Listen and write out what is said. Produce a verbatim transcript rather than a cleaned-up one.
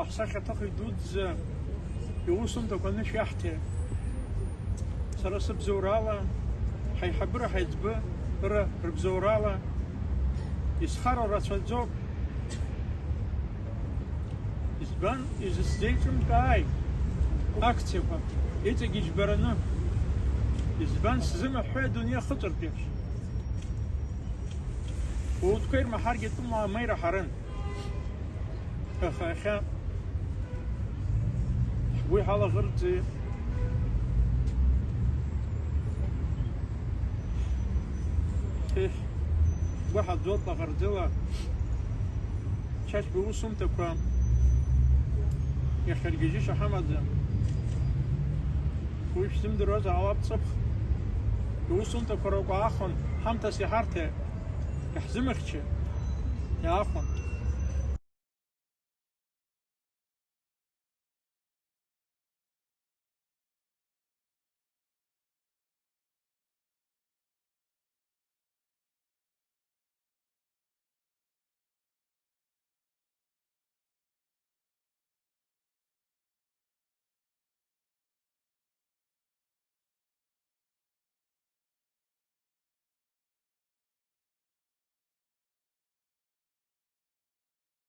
Аҳәсахьаҭыхҩы дуӡӡа иусумҭақәа анышә иаҳҭеит. Сара сыбзоурала, ҳаиҳабыра ҳаиҵбы ра рыбзоурала, исхароу рацәаӡоуп. Избан изысзеиҿымкааи акциақәа, иҵегь иџьбараны? Избан сзымаҳәҳәеи адунеи ахыҵыртә еиԥш? Уаутәқәа ирмаҳаргьы тәымуаа ма ираҳарын. Аха иахьа ҳгәы иҳалаӷырӡи, еҳ, ҳгәы ҳаӡоит лаӷырӡыла, Чачба иусумҭақәа иахьаргьежьышьа ҳамаӡам. Уи шәзымдыруазар ҟалап, ҵыԥх иусумҭақәа ракәы аахон, ҳамҭас иҳарҭеит, иаҳзымыхьчеит, иаахон.